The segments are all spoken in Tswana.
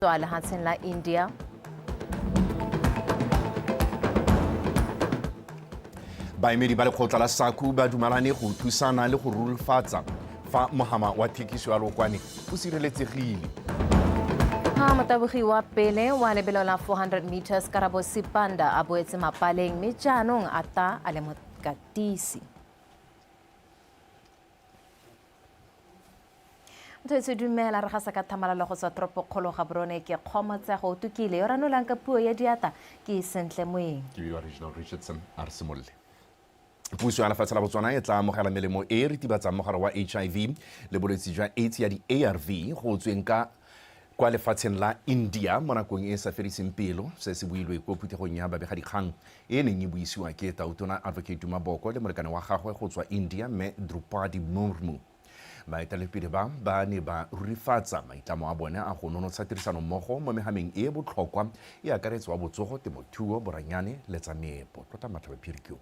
Tswa lehatsheng la India. Baemedi ba lekgotla la SACU ba dumalane go thusana le go rurifatsa fa mohama wa thekiso ya lokwane o sireletsegile. Ha motabogi wa pele wa lebelo la 400 meters Karabo Sipanda a boetse mapaleng mme jaanong a ta a le mokatisi. Motho dumela re gasa ka thamalalo go tswa toropokgolo Gaborone ke Kgomotsego o tukile yo ranolang ka puo ya diata ke Sentle Moeng. Ke bidiwa Reginald Richardson a re simolole. Puso ya lefatshe la Botswana e tla amogela melemo e e ritibatsang mogare wa HIV le bolwetse jwa AIDS ya di-ARV go tsweng ka kwa lefatsheng la India mo nakong e e sa fediseng pelo. Se se builwe ko phuthegong ya babegadikgang e e neng e buisiwa ke Tautona Advocate Duma Boko le molekane wa gagwe go tswa India Mme Droupadi Murmu. Baeteledipele ba ba ne ba rurifatsa maitlamo a bone a go nonotsha tirisanommogo mo mehameng e e botlhokwa e akaretsa wa botsogo, temothuo, boranyane le tsa meepo. Tlotla Matlhabaphiri ke yo.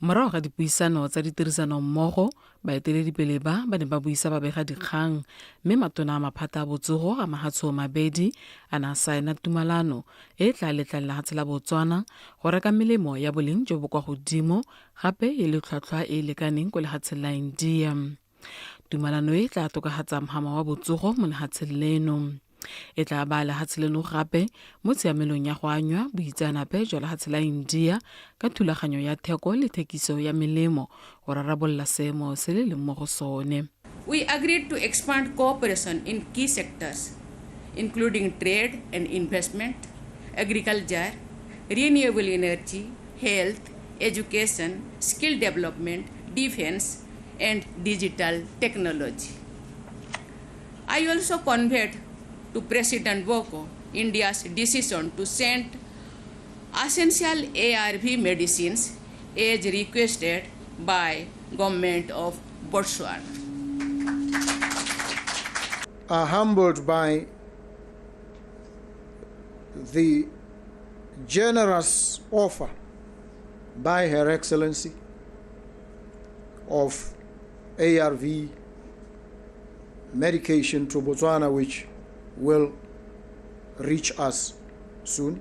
Morago ga dipuisano tsa ditirisanommogo, baeteledipele ba ba ne ba buisa babegadikgang mme matona a maphata a botsogo a mahatshe oomabedi a ne a saena tumalano e e tla letlang lehatshe la Botswana go reka melemo ya boleng jo bo kwa godimo gape e le tlhwatlhwa e e lekaneng ko lehatsheng la India. Tumalano e tla tokafatsa mhama wa botsogo mo lehatsheng leno. E tla baya lehatshe leno gape mo tshiamelong ya go anywa boitseanape jwa lehatshe la India ka thulaganyo ya theko le thekiso ya melemo go rarabolola seemo se le leng mo go sone. We agreed to expand cooperation in key sectors, including trade and investment, agriculture, renewable energy, health, education, skill development, defense, and digital technology. I also conveyed to President Boko India's decision to send essential ARV medicines as requested by government of Botswana. Are humbled by the generous offer by Her Excellency of ARV medication to Botswana, which will reach us soon.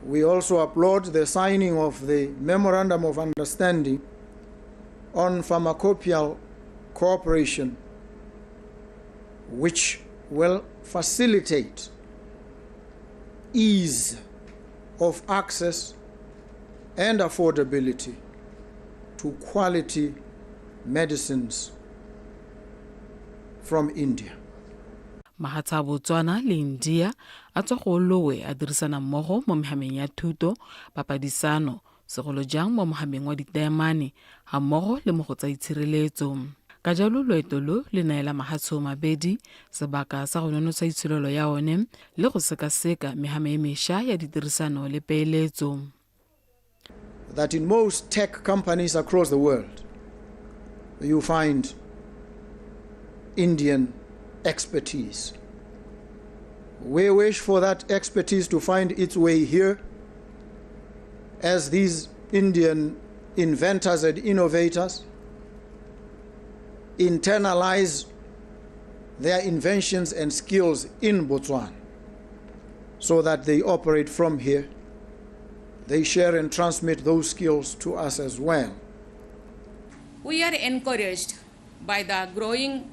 We also applaud the signing of the Memorandum of Understanding on Pharmacopoeial Cooperation, which will facilitate ease of access and affordability to quality medicines from India. Mahatshe a Botswana le India a tswa go lowe a dirisana mmogo mo mehameng ya thuto, papadisano, segolo jang mo mohameng wa ditaemane ga mmogo le mo go tsa itshireletso. Ka jalo loeto lo le neela mahatshe mabedi sebaka sa go nonotsha itsholelo ya one le go sekaseka mehame e mesha ya ditirisano le peeletso. That in most tech companies across the world, you find Indian expertise. We wish for that expertise to find its way here as these Indian inventors and innovators internalize their inventions and skills in Botswana so that they operate from here. They share and transmit those skills to us as well. We are encouraged by the growing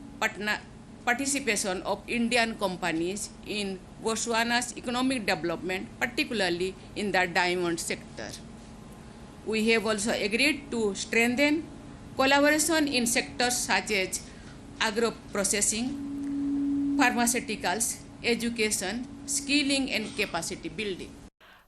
participation of Indian companies in Botswana's economic development, particularly in the diamond sector. We have also agreed to strengthen collaboration in sectors such as agro-processing, pharmaceuticals, education, skilling and capacity building.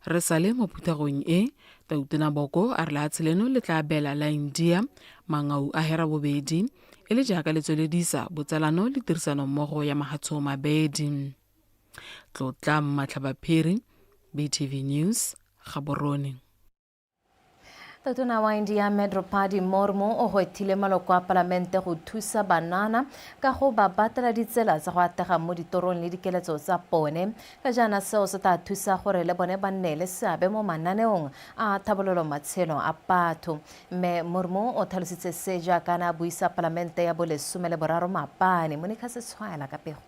Re sale mo phuthegong e, Tautona Boko a re lehatshe leno le tla abela la India mangau a hera bobedi e le jaaka le tsweledisa botsalano le tirisanommogo ya mahatshe mabedi. Tlotla Mmatlhabaphiri, BTV News, Gaborone. Tautona wa India Mme Droupadi Murmu o gwethile maloko a palamente go thusa banana ka go ba batela ditsela tsa go atega mo ditorong le dikeletso tsa bone ka jaana seo se tla thusa gore le bone ba nne le seabe mo mananeong a thabololo matshelo a batho. Mme Murmu o tlhalositse se jaaka a ne a buisa palamente ya bolesome le boraro maabane. Monica Setshwaela ka pego.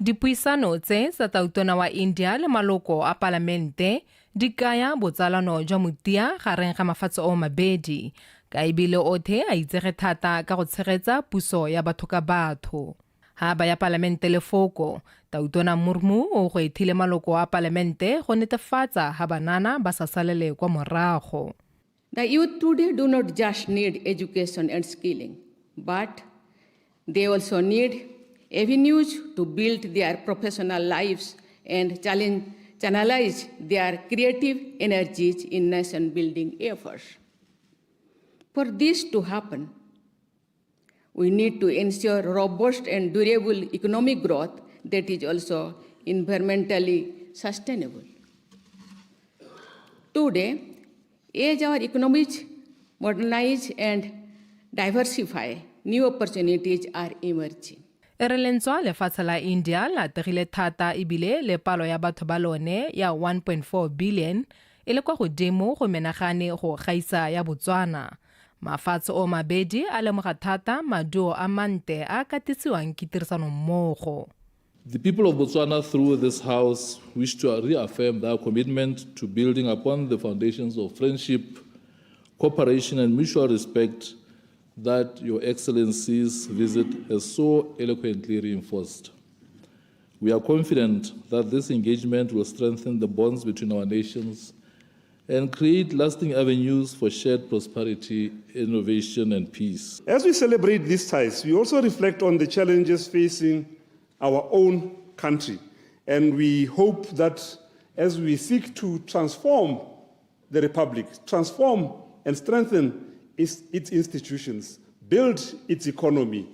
Dipuisano tse tsa tautona wa India le maloko a palamente di kaya botsalano jwa motia gareng ga mafatshe o mabedi, ka ebile othe a itsege thata ka go tshegetsa puso ya batho ka batho. Ha ba ya palamente lefoko, Tautona Murmu o gwethile maloko a palamente go netefatsa ha banana ba sa salele kwa morago. The youth today do not just need education and skilling, but they also need avenues to build their professional lives and challenge, channelize their creative energies in nation building efforts. For this to happen, we need to ensure robust and durable economic growth that is also environmentally sustainable. Today, as our economies modernize and diversify, new opportunities are emerging. E re lentswa lefatshe la India le ategile thata ebile le palo ya batho ba lone ya 1.4 billion e le kwa godimo go menagane go gaisa ya Botswana. Mafatshe o mabedi a lemoga thata maduo a mante a katisiwang ke tirisanommogo. The people of Botswana, through this House, wish to reaffirm their commitment to building upon the foundations of friendship, cooperation, and mutual respect that Your Excellency's visit has so eloquently reinforced. We are confident that this engagement will strengthen the bonds between our nations and create lasting avenues for shared prosperity, innovation, and peace. As we celebrate these ties, we also reflect on the challenges facing our own country. And we hope that as we seek to transform the Republic, transform and strengthen its institutions, build its economy,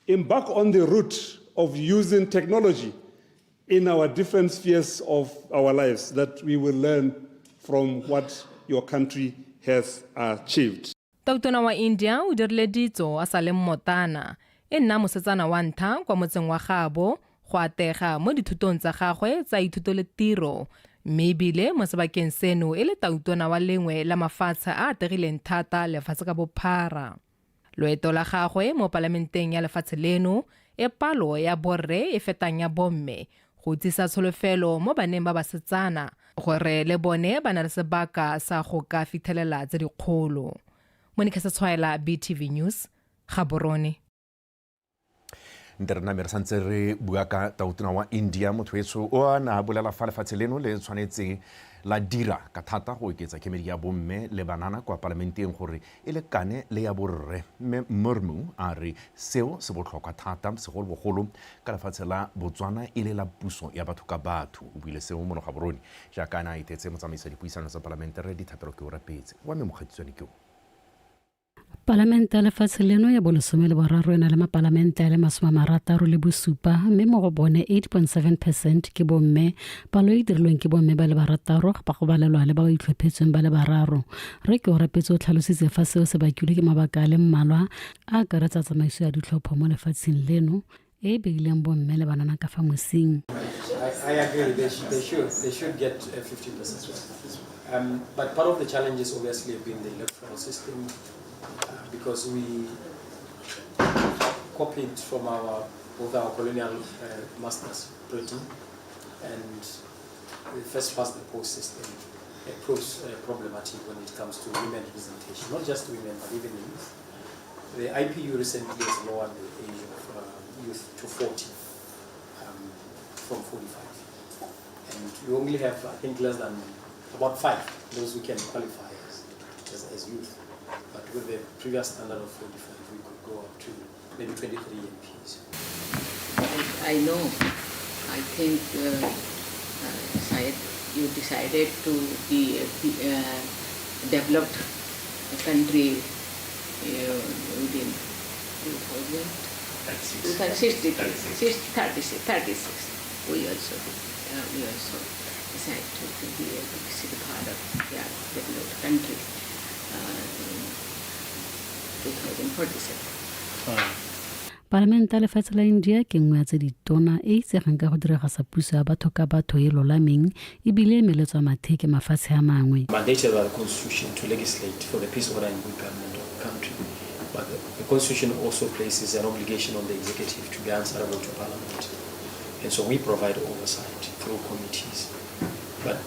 embark on the route of using technology in our different spheres of our lives, that we will learn from what your country has achieved. Tautona wa India o dirile ditso a sa le mmotana, e nna mosetsana wa ntlha kwa motseng wa gaabo go atega mo dithutong tsa gagwe tsa ithuto le tiro, mme ebile mo sebakeng seno e le tautona wa lengwe la mafatshe a ategileng thata lefatshe ka bophara. Loeto la gagwe mo palamenteng ya lefatshe leno e palo ya borre e fetang ya bomme go tsisa tsholofelo mo baneng ba basetsana gore le bone ba na le sebaka sa go ka fithelela tse dikgolo. Monica Setshwaela, BTV News, Gaborone. Nte re name re santse re bua ka tautona wa India, motho etsho o a na bolela fa lefatshe leno le tshwanetse la dira ka thata go oketsa kemedi ya bomme le banana kwa palamenteng gore e lekane le ya borre. Mme Murmu a re seo se botlhokwa thata segolobogolo ka lefatshe la Botswana e le la puso ya batho ka batho. O buile seo mono Gaborone jaaka a ne a etetse motsamaisa dipuisano tsa palamente re Dithapelo ke o rapetse wa mme mokgatitswane ke o. Palamente ya lefatshe leno ya bolesome le boraro e na le mapalamente a le 67, mme mo go bone 8.7 percent ke bomme, palo e dirilweng ke bomme ba le 6 ba go balelwa le ba ba itlhophetsweng ba le 3. Re ke o rapetse o tlhalositse fa seo se bakilwe ke mabaka a le mmalwa a akaretsa tsamaiso ya ditlhopho mo lefatsheng leno e e beileng bomme le banana ka fa mosing. I agree, they should get 50%. But part of the challenges obviously have been the electoral system, because we copied from both our colonial masters, Britain, and the first past the post system. It proves problematic when it comes to women representation, not just women, but even youth. The IPU recently has lowered the age of youth to 40 from 45. And we only have, I think, less than about 5, those who can qualify as youth. But with the previous standard of 45, we could go up to maybe 23 MPs. I know, I think, Syed, you decided to be a developed country within 2036. We also decided to be a big part of the developed country in 2047. Palamente ya lefatshe la India ke nngwe ya tse ditona e itsegeng ka go diragatsa puso ya batho ka batho e lolameng ebile e meletswa mathe ke mafatshe a mangwe. Mandated by the constitution to legislate for the peace, order and good government of the country. But the Constitution also places an obligation on the executive to be answerable to Parliament. And so we provide oversight through committees. But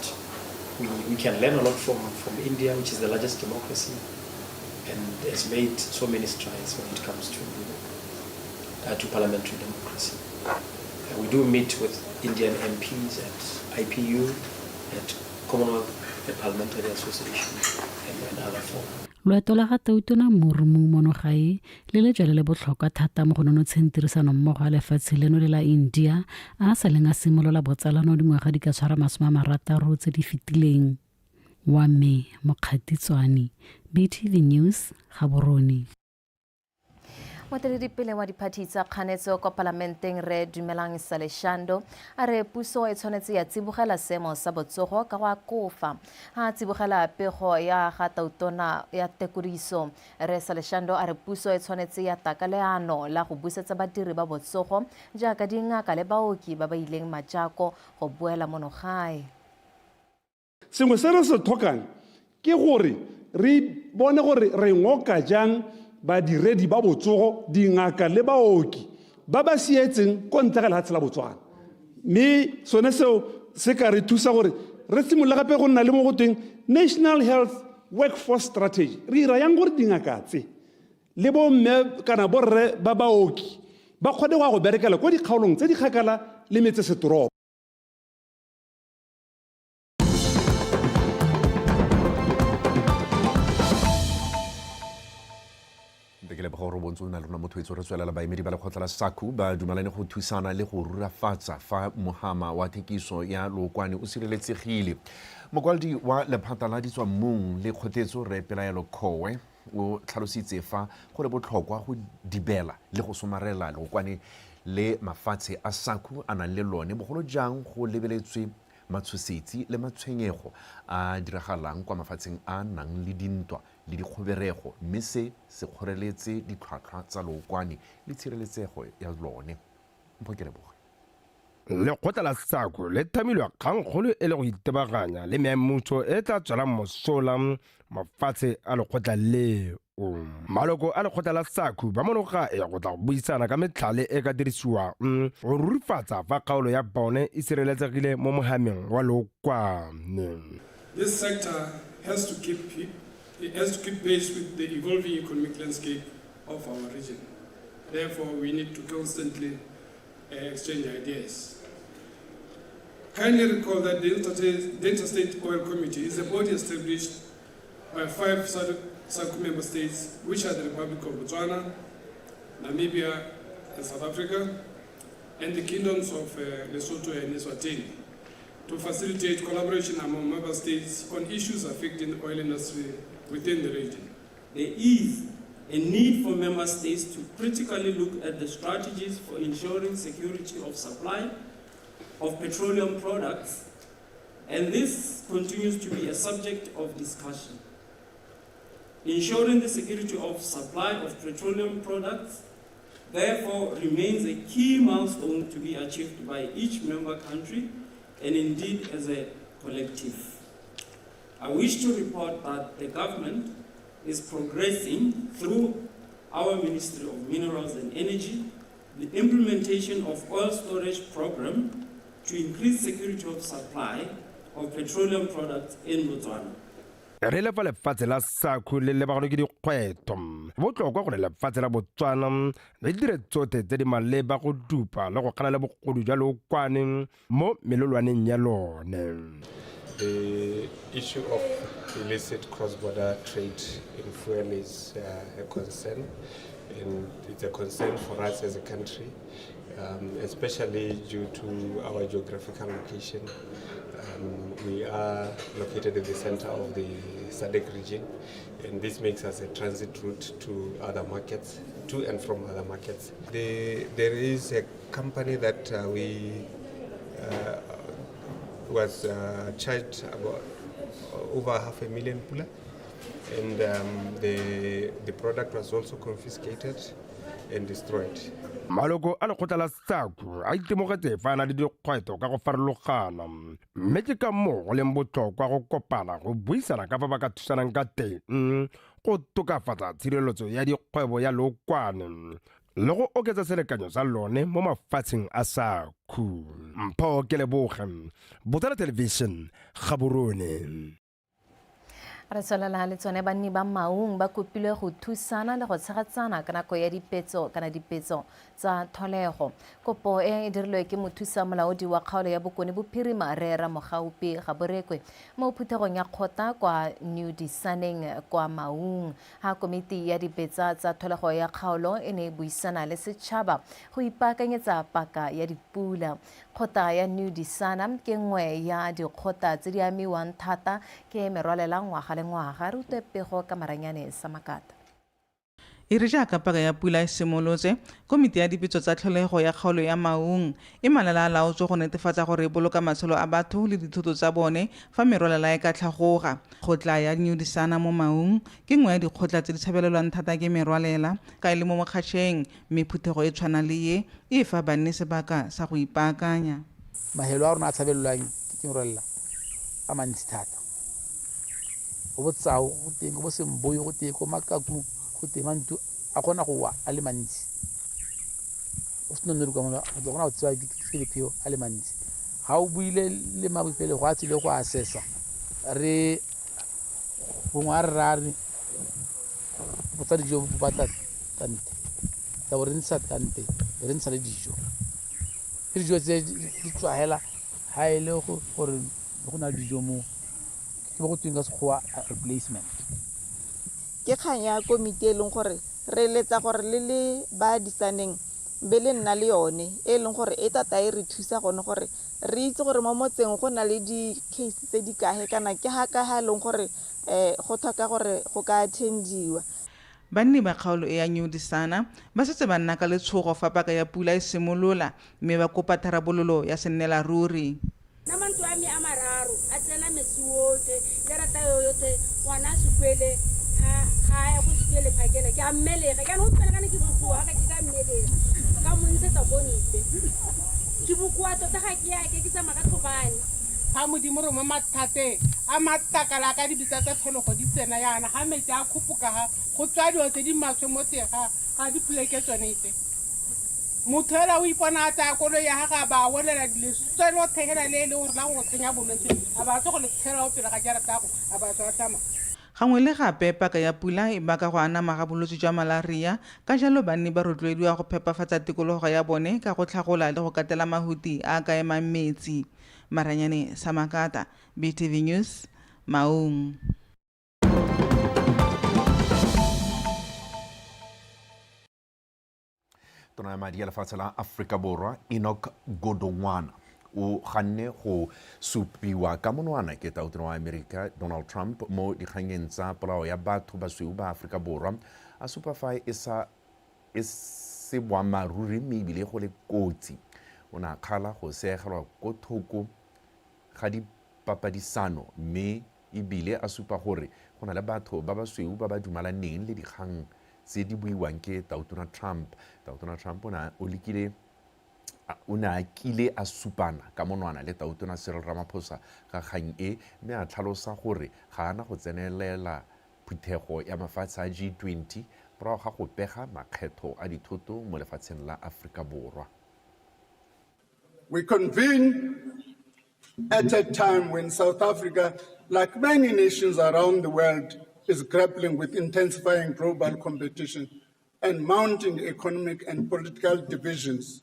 we can learn a lot from India, which is the largest democracy, and has made so many strides when it comes to parliamentary democracy. We do meet with Indian MPs at IPU, at Commonwealth Parliamentary Association, and other forums. Loeto la ga Tautona Murmu mono gae le lejwa le le botlhokwa thata mo go nonotsheng tirisanommogo ya lefatshe leno le la India a sa leng a simolola botsalano dingwaga di ka tshwara 60 tse di fetileng. Wa me Mokgatitswane, BTV News, Gaborone. Moeteledipele wa diphathi tsa kganetso kwa palamenteng Rre Dumelang Saleshando a re puso e tshwanetse ya tsibogela seemo sa botsogo ka go akofa. Ha a tsibogela pego ya ga Tautona ya tekodiso, Rre Saleshando a re puso e tshwanetse ya taka leano la go busetsa badiri ba botsogo jaaka dingaka le baoki ba ba ileng majako go boela mono gae. Sengwe se re se tlhokang ke gore re bone gore re ngoka jang badiredi ba botsogo, dingaka le baoki ba ba sietseng ko ntle ga lefatshe la Botswana. Mme sone seo se ka re thusa gore re simolola gape go nna le mo go tweng National Health Workforce Strategy. Re ira yang gore dingaka tse le bomme kana borre ba baoki ba kgone go ya go berekela ko dikgaolong tse di kgakala le metsesetoropo. Ke leboga gore o bontse o na le rona motho etso re tswelela. Baemedi ba lekgotla la SACU ba dumalane go thusana le go rurafatsa fa mohama wa thekiso ya lookwane o sireletsegile. Mokwaledi wa lephata la ditswammung le kgotletso Rre Pelaelo Khowe o tlhalositse fa go le botlhokwa go dibela le go somarela lookwane le mafatshe a SACU a nang le lone, bogolo jang go lebeletswe matshosetsi le matshwenyego a diragalang kwa mafatsheng a nang le dintwa le dikgoberego, mme se se kgoreletse ditlhwatlhwa tsa lookwane le tshireletsego ya lone. Mpho ke leboge. Lekgotla la SACU le thamilwe kgangkgolo e le go itebaganya le meamuso e tla tswelang mosola mafatshe a lekgotla leo. Maloko a lekgotla la SACU ba mono gae go tla go buisana ka metlhale e ka dirisiwang go rurifatsa fa kgaolo ya bone e sireletsegile mo mohameng wa lookwane. This sector has to keep pace with the evolving economic landscape of our region. Therefore, we need to constantly exchange ideas. Kindly recall that the Interstate Oil Committee is a body established by 5 SACU member states, which are the Republic of Botswana, Namibia, and South Africa, and the kingdoms of Lesotho and Eswatini, to facilitate collaboration among member states on issues affecting the oil industry within the region. There is a need for member states to critically look at the strategies for ensuring security of supply of petroleum products, and this continues to be a subject of discussion. Ensuring the security of supply of petroleum products, therefore, remains a key milestone to be achieved by each member country and indeed as a collective. I wish to report that the government is progressing through our Ministry of Minerals and Energy the implementation of oil storage program to increase security of supply of petroleum products in Botswana. Re lefa lefatshe la SACU le lebagano ke dikgwetlho. Botlhokwa gore lefatshe la Botswana le dire tsotlhe tse di maleba go dupa le go kgana le bogodu jwa lookwane mo melelwaneng ya lone. The issue of illicit cross-border trade in fuel is a concern, and it's a concern for us as a country, especially due to our geographical location. We are located in the center of the SADC region, and this makes us a transit route to other markets, to and from other markets. There is a company that we was charged about over 500,000 pula, and the product was also confiscated. and destroyed. Maloko a lekgotla la SACU a itemogetse fa a na le dikgwetlho ka go farologana, mme ke ka moo go leng botlhokwa go kopana go buisana ka fa ba ka thusanang ka teng go tokafatsa tshireletso ya dikgwebo ya lookwane le go oketsa selekanyo sa lone mo mafatsheng a SACU. Mpho Keleboge, Botswana Television, Gaborone. Re tswelela le tsone banni ba Maung ba kopilwe go thusana le go tshegetsana ka nako ya dipetso kana dipetso tsa tholego. Kopo e e dirilwe ke mothusa molaodi wa kgaolo ya Bokone Bophirima Rre Ramogaupi Gaborekwe mo phuthegong ya kgotla kwa New Disaneng kwa Maung ha komiti ya dibetsa tsa tholego ya kgaolo e ne e buisana le setšhaba go ipaakanyetsa paka ya dipula. Kgotla ya New Disana ke nngwe ya dikgotla tse di amiwang thata ke merwalela ngwaga le ngwaga. Re utlwe pego ka Maranyane Samakata. E re jaaka paka ya pula e simolotse, komiti ya dipetso tsa tlholego ya kgaolo ya Maung e malala a laotswe go netefatsa gore e boloka matshelo a batho le dithoto tsa bone fa merwalela e ka tlhagoga. Kgotla ya New Disana mo Maung ke nngwe ya dikgotla tse di tshabelelwang thata ke merwalela ka e le mo mokgatšheng, mme phuthego e tshwana le ye e fa banni sebaka sa go ipaakanya. Mahelo a rona a tshabelelwang ke merwalela a mantsi thata. Go bo Tsau go teng, go bo Semboyo go teng, ko Makaku go teng, mantu a kgona go wa a le mantsi. Go sena nori kwa mola, go kgona go tsewa ke dipheo a le mantsi. Ga o buile le mabopele go a tsile go assessa, re gongwe a re ra re botsadi jo bo batla tante, tla bo re ntsha tante, re ntsha le dijo. Ke dijo tse di tswa hela ha e le gore go na le dijo mo, ke bo go tweng ka Sekgowa replacement. Ke kgang ya komiti e leng gore re eletsa gore le le ba Disaneng be le nna le yone, e leng gore e tata e re thusa gone gore re itse gore mo motseng go na le di-case tse di kae kana ke ga ka ga e leng gore go tlhoka gore go ka attendiwa. Banni ba kgaolo e ya New Disana ba setse ba nna ka letshogo fa paka ya pula e simolola, mme ba kopa tharabololo ya sennela ruri. Nna mantlo a me a mararo a tsena metsi otlhe, jarata yo yotlhe, ngwana a sekwele ga a ya ko sekwele phakela, ke a mmelega. Jaanong gompieno kana ke bokoa, ga ke ka mmelega, ka mo ntshetsa ko ntle. Ke bokoa tota, ga ke yake, ke tsamaya ka thobane. Fa Modimo re mo mathateng a matlakala ka dibetsa tsa tlholego di tsena yana, ga metsi a khupoka ga go tswa dilo tse di maswe mo teng ga dipoleke tsone tse. Motho ela o ipona a tsaya koloi ya gagwe a ba a welela leswe lotlhe hela le e leng gore la go tsenya bolwetse, a ba tswa go le tshela o pele ga jarata ya go, a ba tswa a tsamaya. Gangwe le gape paka ya pula e baka go anama ga bolwetse jwa malaria, ka jalo banni ba rotloediwa go phepafatsa tikologo ya bone ka go tlhagola le go katela mahuti a a ka emang metsi. Maranyane Samakata, BTV News, Maung. Tona ya madi ya lefatshe la Aforika Borwa Enoch Godongwana o ganne go supiwa ka monwana ke tautona wa Amerika Donald Trump mo dikgangeng tsa polao ya batho basweu ba Aforika Borwa, a supa fa e sa e se boammaaruri mme ebile go le kotsi. O ne a kgala go seegelwa ko thoko ga dipapadisano mme ebile a supa gore go na le batho ba basweu ba ba dumalaneng le dikgang tse di buiwang ke tautona Trump. Tautona Trump o ne o lekile o ne a kile a supana ka monwana le tautona Cyril Ramaphosa ka kgang e, mme a tlhalosa gore ga ana go tsenelela phuthego ya mafatshe a G20 morago ga go pega makgetho a dithoto mo lefatsheng la Aforika Borwa. We convene at a time when South Africa, like many nations around the world, is grappling with intensifying global competition and mounting economic and political divisions.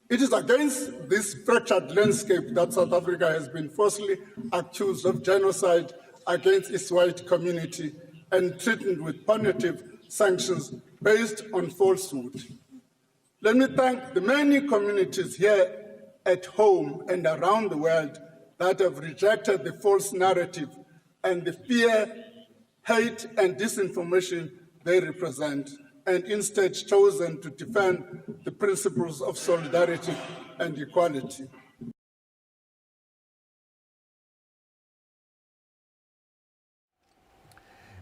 It is against this fractured landscape that South Africa has been falsely accused of genocide against its white community and threatened with punitive sanctions based on falsehood. Let me thank the many communities here at home and around the world that have rejected the false narrative and the fear, hate, and disinformation they represent, and instead chosen to defend the principles of solidarity and equality.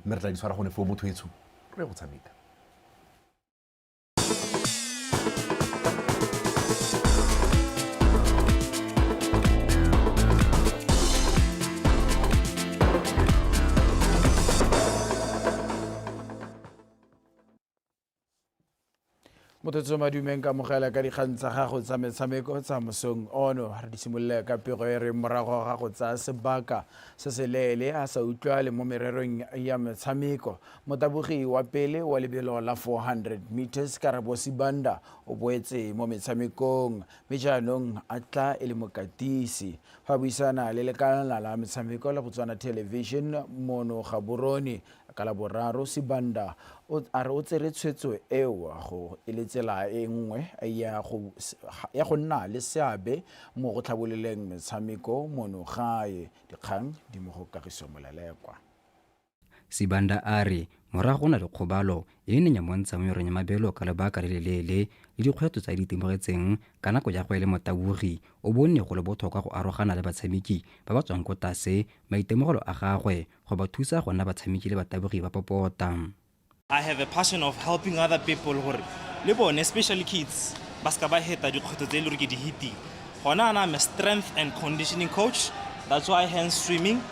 Mme re tla di tshwara gone foo motho etsho re go tshameka. Motho madumeng ka mogela ka dikgang tsa gago tsa metshameko tsa mosong ono. Re di simolole ka pego e reng morago ga go tsaya sebaka se se leele a sa utlwale mo mererong ya metshameko, motabogi wa pele wa lebelo la 400 meters Karabo Sibanda o boetse mo metshamekong mme jaanong a tla e le mokatisi. Fa buisana le lekalana la metshameko la Botswana Television mono Gaborone ka la boraro, Sibanda a re o tsere tshwetso eo go e le tsela e nngwe ya go nna le seabe mo go tlhabololeng metshameko mono gae. Dikgang di mo go Kagiso Molelekwa. Sibanda a re morago go na le kgobalo e e neng ya mo ntsha mo merong ya mabelo ka lebaka le leleele le dikgwetlho tse a di itemogetseng ka nako ya go e le motabogi, o bone go le botlhokwa go arogana le batshameki ba ba tswang ko tlase maitemogelo a gagwe go ba thusa go nna batshameki le batabogi ba popota. I have a passion of helping other people gore le bone, especially kids, ba seka ba heta dikgwetlho tse e le gore ke di hitile. Gona ana I'm a strength and conditioning coach, that's why hence swimming,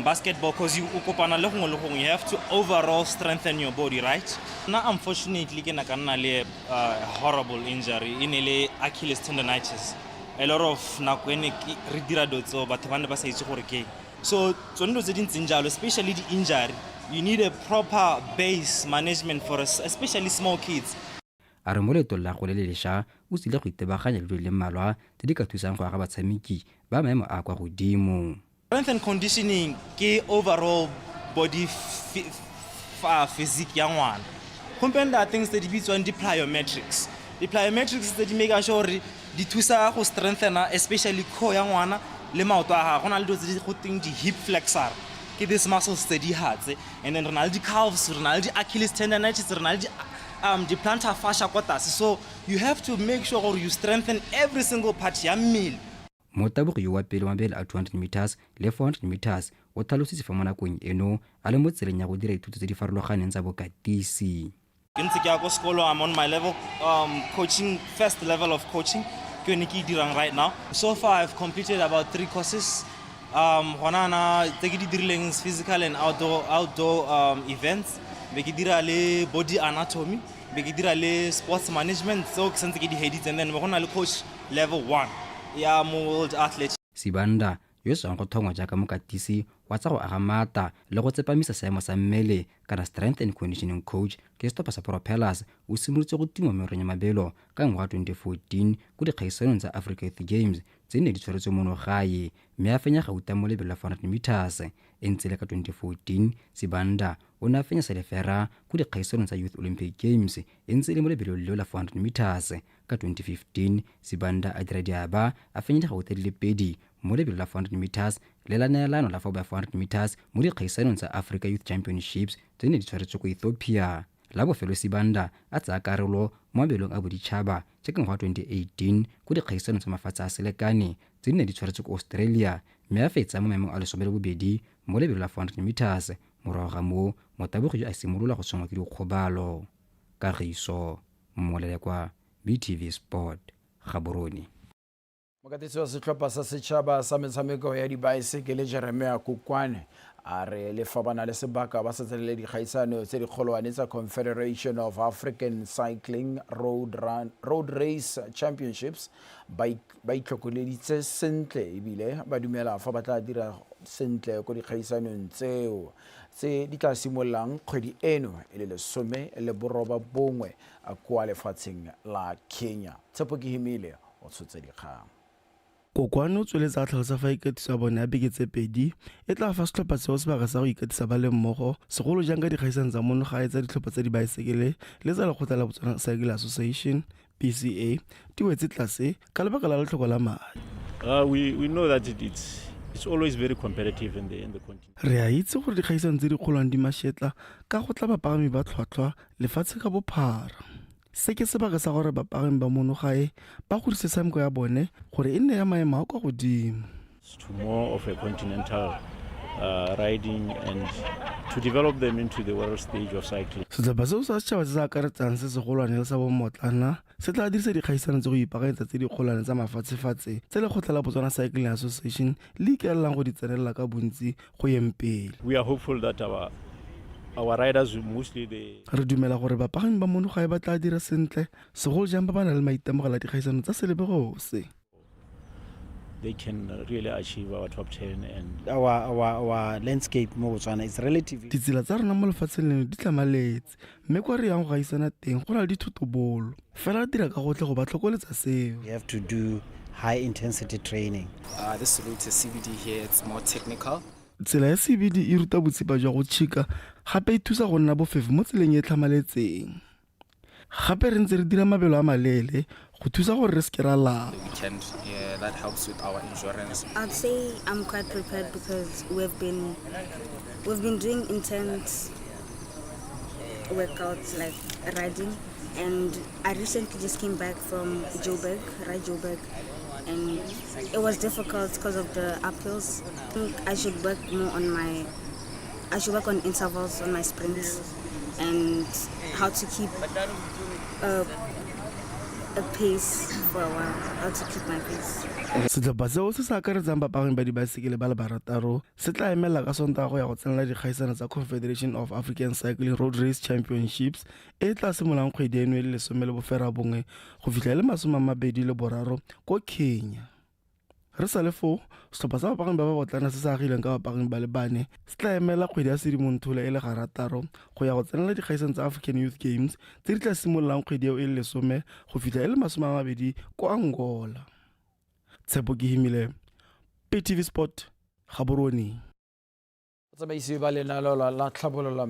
basketball, cause you o kopana le gongwe le gongwe, you have to overall strengthen your body, right? Nna unfortunately ke na ka nna le a horrible injury, e ne le Achilles tendonitis. A lot of nako e ne re dira dilo tseo batho ba ne ba sa itse gore ke. So tsone dilo tse di ntseng jalo, especially di-injury, you need a proper base management for us, especially small kids. A re mo leetong la go le le lesha o tsile go itebaganya le dilo di le mmalwa tse di ka thusang go aga batshameki ba maemo a kwa godimo. Strength and conditioning ke overall body physique ya ngwana. Gompieno there are things tse di bitswang di-plyometrics. Di-plyometrics tse di make sure gore di thusa go strengthena especially core ya ngwana le maoto a gagwe. Go na le dilo tse di go teng di-hip flexor, ke these muscles tse di hatse, and then re na le di-calves, re na le di-Achilles tendonitis, re na le di-plantar fascia kwa tlase. So you have to make sure gore you strengthen every single part ya mmele. Motabogi yo wa pele wa mabelo a 200 meters le 400 meters o tlhalositse fa mo nakong eno a le mo tseleng ya go dira dithuto tse di farologaneng tsa bokatisi. Ke ntse ke ya ko sekolo, I'm on my level, coaching, first level of coaching ke yone ke e dirang right now. So far I've completed about 3 courses. Gona ana tse ke di dirileng is physical and outdoor events. Be ke dira le body anatomy, be ke dira le sports management, tseo ke santse ke di heditse, and then be go na le coach level 1 ya mo World Athletics. Sibanda, yo tswang go thongwa jaaka mokatisi wa tsa go aga maata le go tsepamisa seemo sa mmele kana strength and conditioning coach ke setlhopha sa Propellers, o simolotse go tuma mo merong ya mabelo ka ngwaga 2014 ko dikgaisanong tsa Africa Youth Games tse ne di tshwaretswe mono gae, mme a fenya gauta mo lebelo la 400 meters. E ntse le ka 2014, Sibanda o ne a fenya selefera ko dikgaisanong tsa Youth Olympic Games e ntse e le mo lebelong leo la 400 meters. Ka 2015, Sibanda a dira diaba a fenya digauta di le pedi mo lebelo la 400 meters le la neelano la 4x400 meters mo dikgaisanong tsa Africa Youth Championships tse ne di tshwaretswe ko Ethiopia. La bofelo Sibanda a tsaya karolo mo mabelong a boditšhaba jaaka ngwaga 2018 ko dikgaisanong tsa mafatshe a selekane tse di ne di tshwaretswe ko Australia, mme a fetsa mo maemong a 12 mo lebelo la 400 meters. Morago ga moo, motabogi yo a simolola go tshwenngwa ke dikgobalo. Kagiso Molelekwa, BTV Sport, Gaborone. Mokatisi wa setlhopha sa setšhaba sa metshameko ya dibaesekele Jeremia Kokwane a re le fa ba na le sebaka ba sa tsenele dikgaisano tse dikgolwane tsa Confederation of African Cycling Road Race Championships ba itlhokoleditse sentle ebile ba dumela fa ba tla dira sentle ko dikgaisanong tseo tse di tla simololang kgwedi eno e le 19 kwa lefatsheng la Kenya. Tshepo Kehimile o tshotse dikgang. Kokwane o tsweletse a tlhalosa fa ikatiso ya bone ya beke tse pedi e tla fa setlhopha seo sebaka sa go ikatisa ba le mmogo, segolo jang ka dikgaisano tsa mono gae tsa ditlhopha tsa dibaesekele le tsa lekgotla la Botswana Cycling Association BCA di wetse tlase ka lebaka la letlhoko la madi. We know that it's always very competitive in the continent. Re a itse gore dikgaisano tse di kgolwang di mašetla ka go tla bapagami ba tlhwatlhwa lefatshe ka bophara. Se ke sebaka sa gore bapagami ba mono gae ba godise tshameko ya bone gore e nne ya maemo a kwa godimo. To more of a continental riding and to develop them into the world stage of cycling. Setlhopha seo sa setšhaba se se akaretsang se segolwane le sa bommotlana se tla dirisa dikgaisano tse go ipaakanyetsa tse dikgolwane tsa mafatshefatshe tse lekgotla la Botswana Cycling Association le ikaelelang go di tsenelela ka bontsi go yeng pele. We are hopeful that our Our riders mostly they Re dumela gore bapagami ba mono gae ba tla dira sentle, segolo jang ba ba nang le maitemogelo a dikgaisano tsa selebego se. They can really achieve our top 10 and Our landscape mo Botswana is relatively Ditsela tsa rona mo lefatsheng leno di tlhamaletse, mme kwa re yang go gaisana teng go na le dithotobolo. Fela re dira ka gotlhe go ba tlhokoletsa seo. We have to do high intensity training. This route is CBD here, it's more technical. Tsela ya CBD e ruta botsipa jwa go tšhika gape e thusa go nna bofefo mo tseleng e e tlhamaletseng. Gape re ntse re dira mabelo a maleele go thusa gore re seke ra lapa. Weekend, yeah, that helps with our insurance. I'd say I'm quite prepared because we've been doing intense workouts like riding, and I recently just came back from Joburg, Ride Joburg, and it was difficult because of the uphills. I think I should work on intervals on my sprints and how to keep a pace for a while, how to keep my pace. Setlhopha seo se se akaretsang bapagami ba dibaesekele ba le barataro se tla emelela ka Sontaga go ya go tsenela dikgaisano tsa Confederation of African Cycling Road Race Championships e e tla simololang kgwedi eno e le 19 go fitlha e le 23 ko Kenya. Re sa le foo, setlhopha sa bapagami ba ba botlana se se agileng ka bapagami ba le bane se tla emela kgwedi ya Sedimonthole e le 6 go ya go tsenela dikgaisano tsa African Youth Games tse di tla simololang kgwedi eo e le 10 go fitlha e le 20 ko Angola. Tshepo Kehimile, BTV Sport, Gaborone. Batsamaisi ba lenaneo la tlhabololo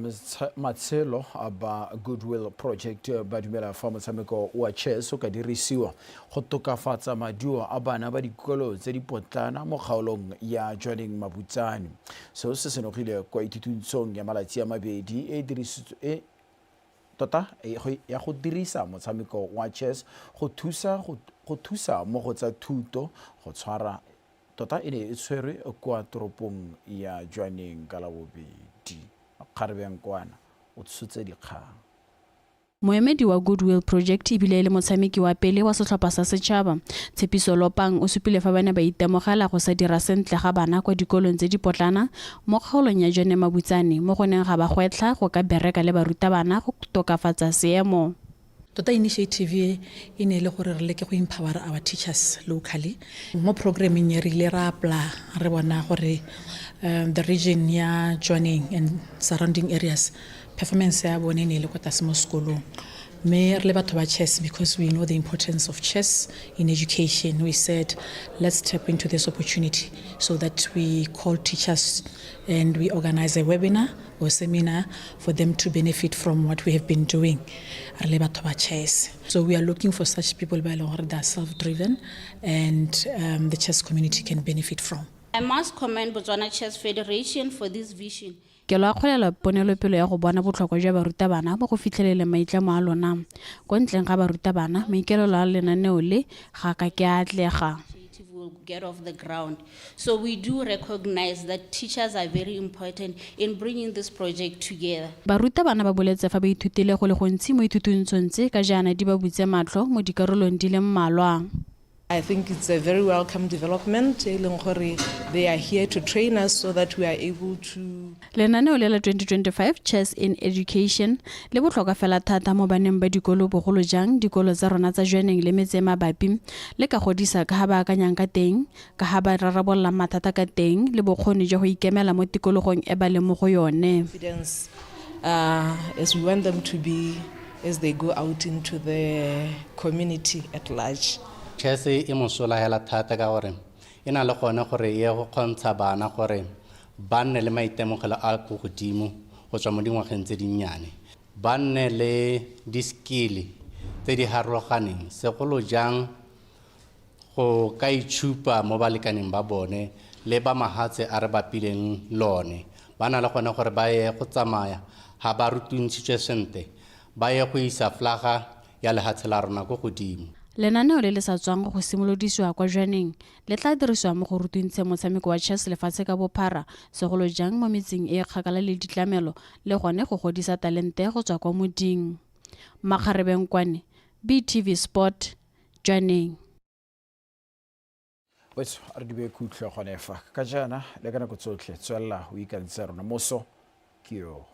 matshelo a ba Goodwill Project ba dumela fa motshameko wa chess o ka dirisiwa go tokafatsa maduo a bana ba dikolo tse di potlana mo kgaolong ya Jwaneng Mabutsane. Seo se senogile kwa ithutuntshong ya malatsi a mabedi e dirisitswe e tota ya go dirisa motshameko wa chess go thusa mo go tsa thuto go tshwara. Tota e ne e tshwerwe kwa toropong ya Jwaneng ka Labobedi. Kgarebeng o tshotse dikgang. Moemedi wa Goodwill Project ebile e le motshameki wa pele wa setlhopha sa setšhaba, Tshepiso Lopang, o supile fa ba ne ba itemogela go sa dira sentle ga bana kwa dikolong tse di potlana mo kgaolong ya Jwaneng Mabutsane, mo go neng ga ba gwetlha go ka bereka le barutabana go tokafatsa seemo. Tota initiative e e ne e le gore re leke go empower our teachers locally. Mo programming e re ile ra apply, re bona gore the region ya Jwaneng and surrounding areas, performance ya bone e ne e le kwa tlase mo sekolong, mme re le batho ba chess, because we know the importance of chess in education, we said let's tap into this opportunity so that we call teachers and we organize a webinar or seminar for them to benefit from what we have been doing re le batho ba chess. So we are looking for such people ba e leng gore they are self-driven and the chess community can benefit from. I must commend Botswana Chess Federation for this vision. Ke lo akgolela ponelopele ya go bona botlhokwa jwa barutabana mo go fitlheleleng maitlamo a lona. Ko ntleng ga barutabana, maikaelelo a lenaneo le ga ka ke a atlega. Will get off the ground. So we do recognize that teachers are very important in bringing this project together. Barutabana ba boletse fa ba ithutile go le gontsi mo ithutuntshong tse ka jaana di ba butse matlho mo dikarolong di le mmalwa. I think it's a very welcome development e leng gore they are here to train us so that we are able to Lenaneo le la 2025 Chess in Education le botlhokwa fela thata mo baneng ba dikolo, bogolo jang dikolo tsa rona tsa Jwaneng le metse e mabapi, le ka godisa ka ga ba akanyang ka teng, ka ga ba rarabololang mathata ka teng le bokgoni jwa go ikemela mo tikologong e ba leng mo go yone. Confidence as we want them to be as they go out into the community at large. Chess e mosola hela thata ka gore e na le gone gore e ye go kgontsha bana gore ba nne le maitemogelo a ko godimo go tswa mo dingwageng tse dinnyane, ba nne le di-skill tse di harologaneng, segolo jang go ka itshupa mo balekaneng ba bone le ba mahatshe a re bapileng lone. Ba na le gone gore ba ye go tsamaya ga ba rutuntshitswe sentle, ba ye go isa flaga ya lehatshe la rona ko godimo. Lenaneo le le sa tswang go simolodisiwa kwa Jwaneng le tla dirisiwa mo go rutuntsheng motshameko wa chess lefatshe ka bophara, segolo jang mo metseng e e kgakala le ditlamelo, le gone go godisa talente go tswa kwa moding. Makgarebeng Kwane, BTV Sport, Jwaneng. Wetso, a re di beye khutlo gone fa ka jaana le ka nako tsotlhe. Tswelela o ikantse rona, moso ke yo.